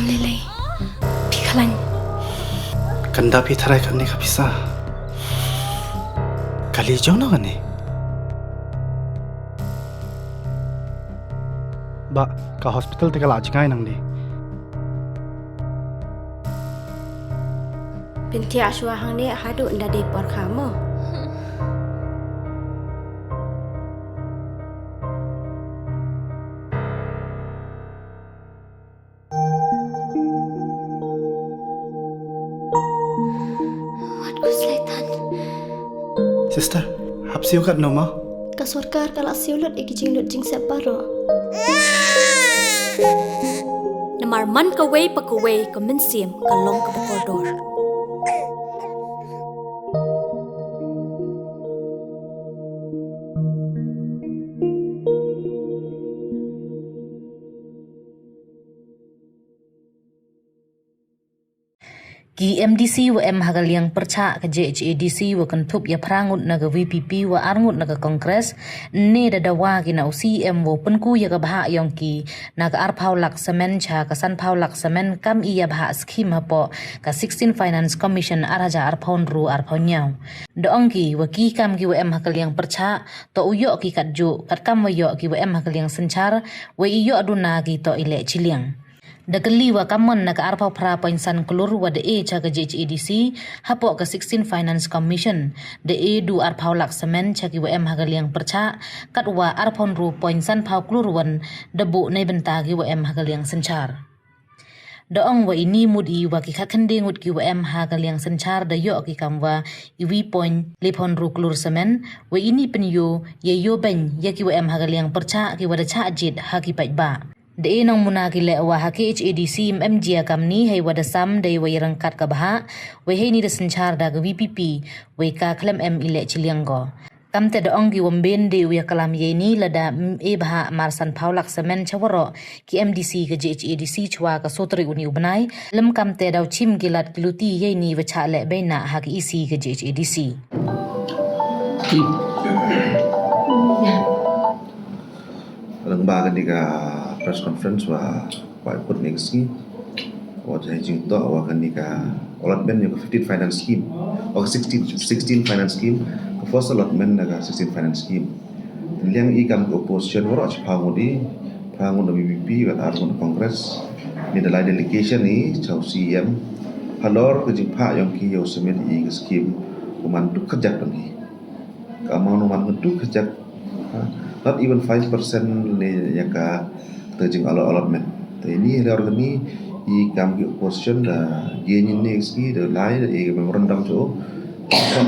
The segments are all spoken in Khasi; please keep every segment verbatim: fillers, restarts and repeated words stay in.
Lei lei. Phi khlaiñ. Kan da phi tharai kane ka pisa. Kali jong no kane. Ba ka hospital te ka la jngai nangne. Pynthia shuwa hangne haduh nda dei por kha mo. Wat khuslai than. Sister, hap siew katno ma? Ka sorkar ka la siew lut ïa ki jinglut jingsep baroh. Namar man kawei pa kawei ka mynsiem ka long kaba kordor. Ki M D C wa em ha ka liang pyrchah ka J H A D C wa kynthup ïa phra ngut na ka V P P wa ar ngut na ka Congress, ne da dawa ki na u C M wa pynku ïa ka bhah ïong ki na ka arphaw lak samen cha ka sanphaw lak samen kam i ïa bhah skim hapoh ka sixteen Finance Commission ar hajar arphaw hynru arphaw hynñiew. Da ong ki wa ki kam ki wa em ha ka liang pyrchah to u ïoh ki katjuh katkam wa ïoh ki wa em ha ka liang synchar, wa i ïoh duna ki to i leh chiliang. Da kylli wa kammon na ka arphaw phra point san klur wa da e cha ka J H A D C hapoh ka sixteen Finance Commission, da e du arphaw lak samen cha ki wa em ha ka liang pyrchah, katwa arphaw hynru point sanphaw klur wan da buh nei bynta ki wa em ha ka liang synchar. Da ong wa ini mut i wa ki khatkhyndai ngut ki wa em ha ka liang synchar da ïoh ki kam wa iwi point lephaw hynru klur samen, wa ini pynïoh ïa ïoh beiñ ïa ki wa em ha ka liang pyrchah ki wa da chah jied ha ki paidbah. Da e nongmuna ki leh wa ha K H A D C em em jia kamni hei wa da sam dei wa ïa rangkat ka bhah, wei hei ni da synchar da ka V P P, wei ka khlem em i leh chiliang ko. Kamte da ong ki wam ben dei u ïa kalam ïa ini lada em e bhah mar sanphaw lak samen cha waroh ki M D C ka J H A D C chwa ka sotri uni u bnai, lem kamte daw chim ki lad ki luti ïa ini wa chah leh beina ha ka E C ka J H A D C. Lang ba kani ka press conference wa wa put next ni. Wa jai jing to wa kani ka allotment ïa ka fifteen finance scheme. Wa ka sixteen, sixteen finance scheme. Ka first allotment na ka sixteen finance scheme. Liang i kam ka opposition wa roch pha ngut i, pha ngut na V P P, wa ar ngut na Congress. Ni da lai delegation i, chaw C M. Halor ka jingpha ïong ki ïa u submit i ka scheme. Kuman duk kajak dong i. Ka amount man ngetu kajak, ha, not even five percent ne ïa ka, ka jing allot-, allotment. Te ini halor kani i kam ki opposition da ïa ni ne ski da lai da i memorandum cho.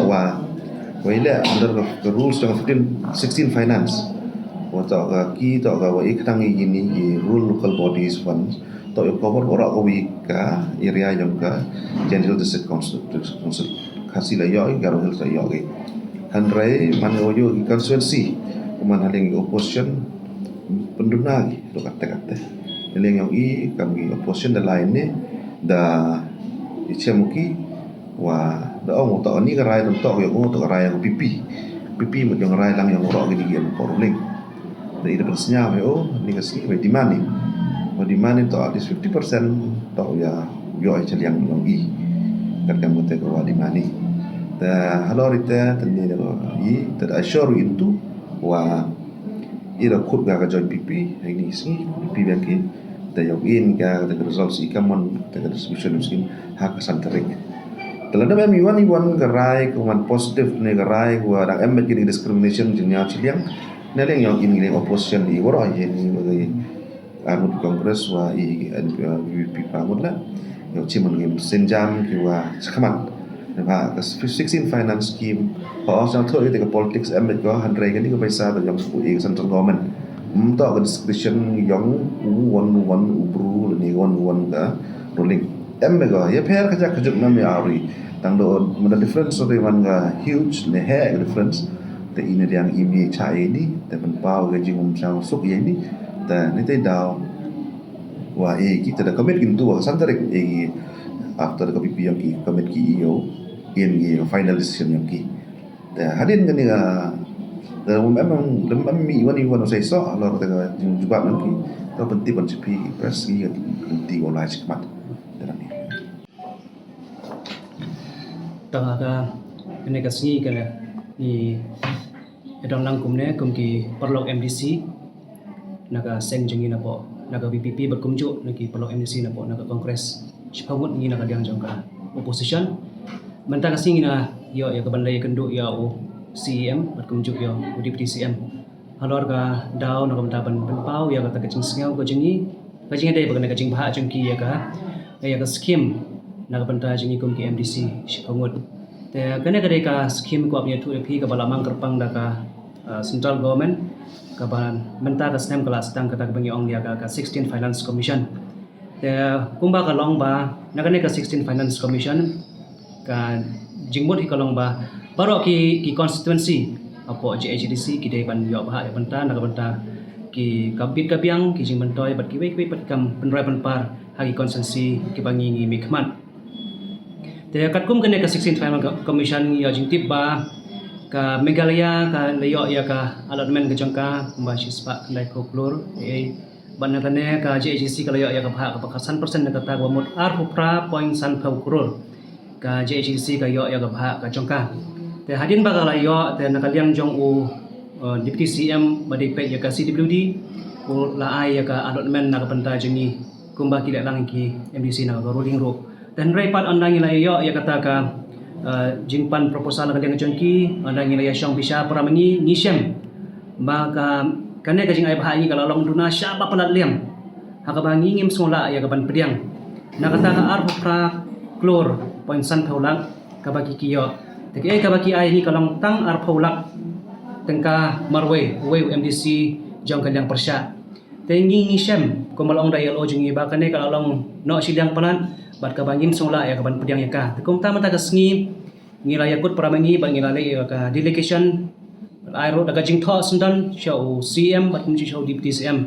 Wa, wa ila under the, the rules of fifteen, sixteen finance. Wa to ka ki to ka wa i khnang i ni i rural local bodies funds. To i cover ora ka wi ka area ïong ka Jaintia Hills District Council, District Council. Khasi la ïoh i, Garo Hills la ïoh i. Hynrei man ïoh ïoh i constituency, man ha liang i opposition, pynduna i, to katte katte. Ha liang ïong i, kam i opposition da lai ne, da i chem ki, wa, da ong to ni ka rai, to ïong to ka rai ïong P P. P P mut ïong rai lang ïong roh ki di ïong por ling. Da i da pynsñiaw, oh, ni ka sngi, wei demand i. Wei demand i to at least fifty percent to ïa, ïoh i chaliang ïong i. Kat kam kate ko wa demand i. Da halor ite, tani da i, da assure into, wa i da khut ga ka joint P P, ha ini sngi, P P biang ki, da ïong in ga, da ka results i kamon, da ka distribution scheme, ha ka san tarik. Te lada em i wan i wan ka rai, ka wan positive ne ka rai, wa dang em bad kini discrimination, jingñiaw chiliang, na liang ïong in liang opposition i waroh i ni wa i armut Congress wa i N P, V P P pa mut la. Ïong chim ngi synjam ki wa chakhmat. Ba ka sixteen finance scheme, ha os nang thoh i te ka politics em bad ko hynrei kani ka paisa da ïong i central government. Mto ka discretion ïong u wan u wan u bru lani wan u wan ka ruling. Em bad ko, ïa pher ka jak ka juk nam ïa ari. Tang do, mada difference ri man ka huge ne he ka difference. Te ini liang imi cha ini, te pynpaw ka jingum chang suk ïa ini, te ni te daw. Wa i ki te da commit kintu wa san tarik i after ka P P ïong ki commit ki ïo, in ki final decision ïong ki. Te hadien kani ka, te mem, mem mi wan i wan u sai so, lor te ka jing jubab ïong ki. Ka ban tip ban sha phi press ngi ka ti online shi khmat. Dalam ni. Tang ha ka kane ka sngi ka ngi ïa don lang kumne kum ki paralok M D C na ka seng jong ngi napoh na ka V P P bad kumjuh na ki paralok M D C napoh na ka Congress. Shiphew ngut ngi na ka liang jong ka opposition. Mynta ka sngi ngi na ïoh ïa ka ban leit ïakynduh ïa u C E M bad kumjuh ïa u Deputy C E M. Halor ka daw na ka bynta ban pynpaw ïa kata ka jingsngew ka jong ngi, ka jingïadei bad kane ka jingbha jong ki ïa ka, ïa ka skim na ka bynta jong ngi kum ki M D C shiphew ngut. Te kane ka dei ka skim kwah ban ïathuh ïa phi kaba la mang kyrpang da ka, uh, central government, kaba mynta ka snem ka la sdang kata kaba ngi ong ïa ka, ka sixteen Finance Commission. Te kumba ka long ba na kane ka sixteen Finance Commission, ka jingmut hi ka long ba baroh ki, ki constituency hapoh J H A D C ki dei ban ïoh bha ïa bynta na ka bynta ki, ka bit ka biang, ki jingmyntoi bad kiwei kiwei pat ki kam pynroi pynpar ha ki constituency kiba ngi ngi mihkhmat. Te katkum kane ka sixteen Finance Commission ngi ïoh jingtip ba ka Meghalaya ka la ïoh ïa ka allotment ka jong ka kumba shispah khyndai phew klur, eh, bad na kane ka J H A D C ka la ïoh ïa ka bhah kaba khatsan percent na kata kaba mut arphew phra point san phew klur. Ka J H A D C ka ïoh ïa ka bhah ka jong ka. Te hadien ba ka la ïoh te na ka liang jong u, uh, Deputy C E M ba dei peit ïa ka C W D u la ai ïa ka allotment na ka bynta jong ngi kumba ki leh lang ki M D C na ka ruling ruh. Te hynrei pat ynda ngi la ïoh ïa kata ka, uh, jingpan proposal na ka liang jong ki, ynda ngi la ïashong bishar para ma ngi, ngi shem ba ka, kane ka jingai bhah ngi ka la long duna shaba palat liang ha kaba ngi ngim sngewlah ïa ka ban pdiang na kata ka arphew phra klur point san phew lak kaba ki, ki ïoh. Te kaei kaba ki ai ngi ka long tang arphew lak tyngka marwei uwei u M D C jong ka liang pyrshah. Te ngi ngi shem kumba la ong da ïa la jong ngi ba kane ka la long noh shiliang palat bad kaba ngim sngewlah ïa ka ban pdiang ïa ka. Te kumta mynta ka sngi ngi la ïakut para ma ngi bad ngi la leit ïa ka delegation ai ruh da ka jingthoh syndon sha u C E M bad kumjuh sha u Deputy C E M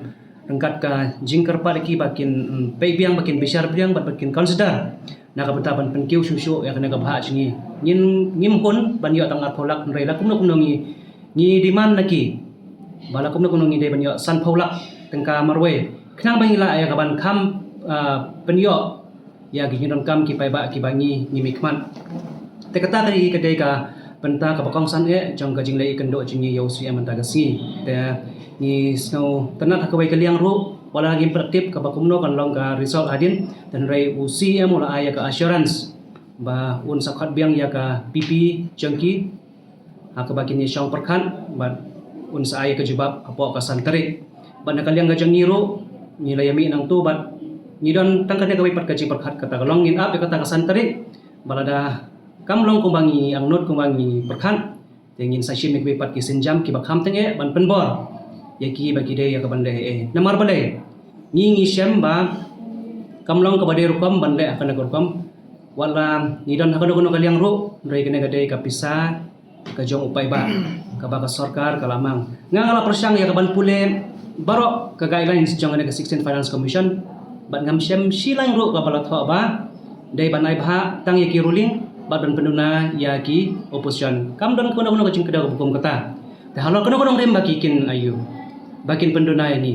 ryngkat ka jingkyrpad ïa ki ba kin, mm, peit biang, ba kin bishar biang bad ba kin consider na ka bynta ban pynkiew shuh shuh ïa kane ka bhah jong ngi. Ngin, ngim hun ban ïoh tang arphew lak hynrei la kumno kumno ngi, ngi demand na ki ba la kumno kumno ngi dei ban ïoh san phew lak tyngka marwei khnang ba ngi lah ïa ka ban kham, ah, pynïoh ïa ki jingdonkam ki paidbah kiba ngi, ngi mihkhmat. Te kata ka dei, ka dei ka bynta kaba kongsan eh jong ka jingleit ïakynduh jong ngi ïa u C E M mynta ka sngi. Te ngi sngewtynnat ha kawei ka liang ruh, wat la ngim pat tip kaba kumno kan long ka result hadien, te hynrei u C E M u la ai ïa ka assurance ba un sa khot biang ïa ka P P jong ki ha kaba kin ïashong pyrkhat bad un sa ai ïa ka jubab hapoh ka san tarik. Bad na ka liang ka jong ngi ruh ngi la ïamih nangto bad ngi don tang kane kawei pat ka jingpyrkhat, kata ka long ngin ap ïa kata ka san tarik. Bad lada kam long kumba ngi angnud, kumba ngi pyrkhat, te ngin sa shim ïa kiwei pat ki sienjam kiba kham tyngeh ban pynbor ïa ki ba ki dei ïa ka ban leh eh. Namar balei? Ngi ngi shem ba kam long kaba dei rukom ban leh ha kane ka rukom. Wat la ngi don ha kano kano ka liang ruh, hynrei kane ka dei ka pisa ka jong u paidbah kaba ka sorkar ka la mang. Nga nga la pyrshang ïa ka ban pule baroh ka guidelines jong kane ka sixteen Finance Commission bad ngam shem shi lain ruh kaba la thoh ba dei ban ai bhah tang ïa ki ruling bad ban pynduna ïa ki opposition. Kam don kano kano ka jingkdew kaba kum kata. Te halor kano kano rim ba ki kin aiu, ba kin pynduna ïa ngi.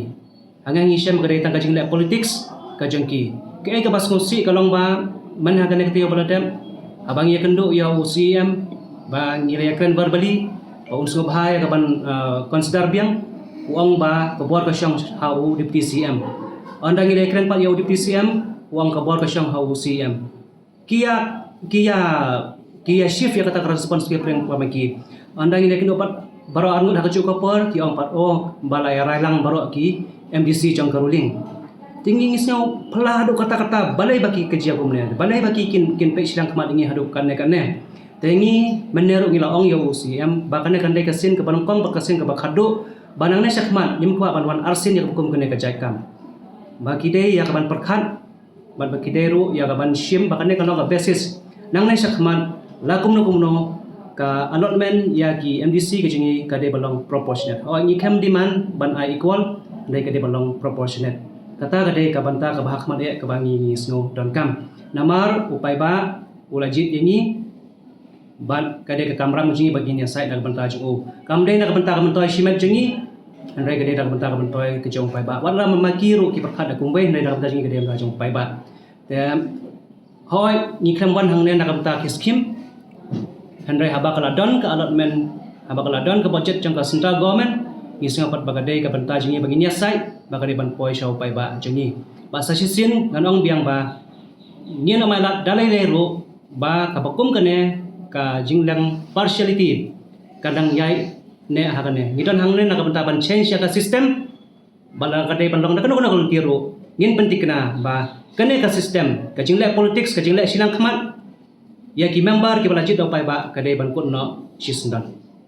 Ha nga ngi shem ka dei tang ka jingleh politics ka jong ki. Kaei kaba sngewsih ka long ba mynha kane ka taïew ba la dep, haba ngi ïakynduh ïa u C E M ba ngi la ïakren verbally ba un sngewbha ïa ka ban, uh, consider biang, u ong ba ka bor ka shong ha u Deputy C E M. Ynda ngi la ïakren pat ïa u Deputy C E M, u ong ka bor ka shong ha u C E M. Ki ïa, ki ïa, ki ïa shift ïa kata ka responsibility pyrshah ma ki. Ynda ngi la ïakynduh pat baroh arngut ha kajuh ka por, ki ong pat, oh, ba la ïa rai lang baroh ki M D C jong ka ruling. Te ngi ngi sngew phylla haduh katta katta, balei ba ki ka jia kumne, balei ba ki kin, kin peit shiliang khmat ïa ngi haduh katne katne. Te ngi mynne ruh ngi la ong ïa u C E M ba kane kan dei ka sien kaba nyngkong bad ka sien kaba khatduh, ba nangne shakhmat ngim kwah ban wan arsien ïa kaba kum kane ka jait kam. Ba ki dei ïa ka ban pyrkhat bad ba ki dei ruh ïa ka ban shim ba kane ka long ka basis. Nangne shakhmat la kumno kumno ka allotment ïa ki M D C ka jong ngi ka dei ban long proportionate. Hooid, ngi khlem demand ban ai equal, hynrei ka dei ban long proportionate. Kata ka dei ka bynta kaba ha khmat eh kaba ngi ngi sngew donkam. Namar u paidbah u la jied ïa ngi bad ka dei ka kamram jong ngi ba ngin ïasaid na ka bynta jong u. Kam dei na ka bynta ka myntoi shimet jong ngi. Hynrei ka dei da ka bynta ka myntoi ka jong u paidbah. Wat la ma ki ruh ki pyrkhat da kumwei, hynrei da ka bynta jong ngi ka dei da ka bynta jong u paidbah. Te hooid, ngi khlem wan hangne na ka bynta ki skim. Hynrei haba ka la don ka allotment, haba ka la don ka budget jong ka central government, ngi sngew pat ba ka dei ka bynta jong ngi ba ngin ïasaid, ba ka dei ban poi sha u paidbah jong ngi. Bad sa shisien ngan ong biang ba ngin ym ailad da lei lei ruh ba kaba kum kane ka jingleh partiality ka dang ïaineh ha kane. Ngi don hangne na ka bynta ban change ïa ka system. Bad la ka dei ban long da kano kano ka lynti ruh, ngin pynthikna ba kane ka system, ka jingleh politics, ka jingleh shiliang khmat ïa ki member kiba la jied da u paidbah, ka dei ban kut noh shisyndon.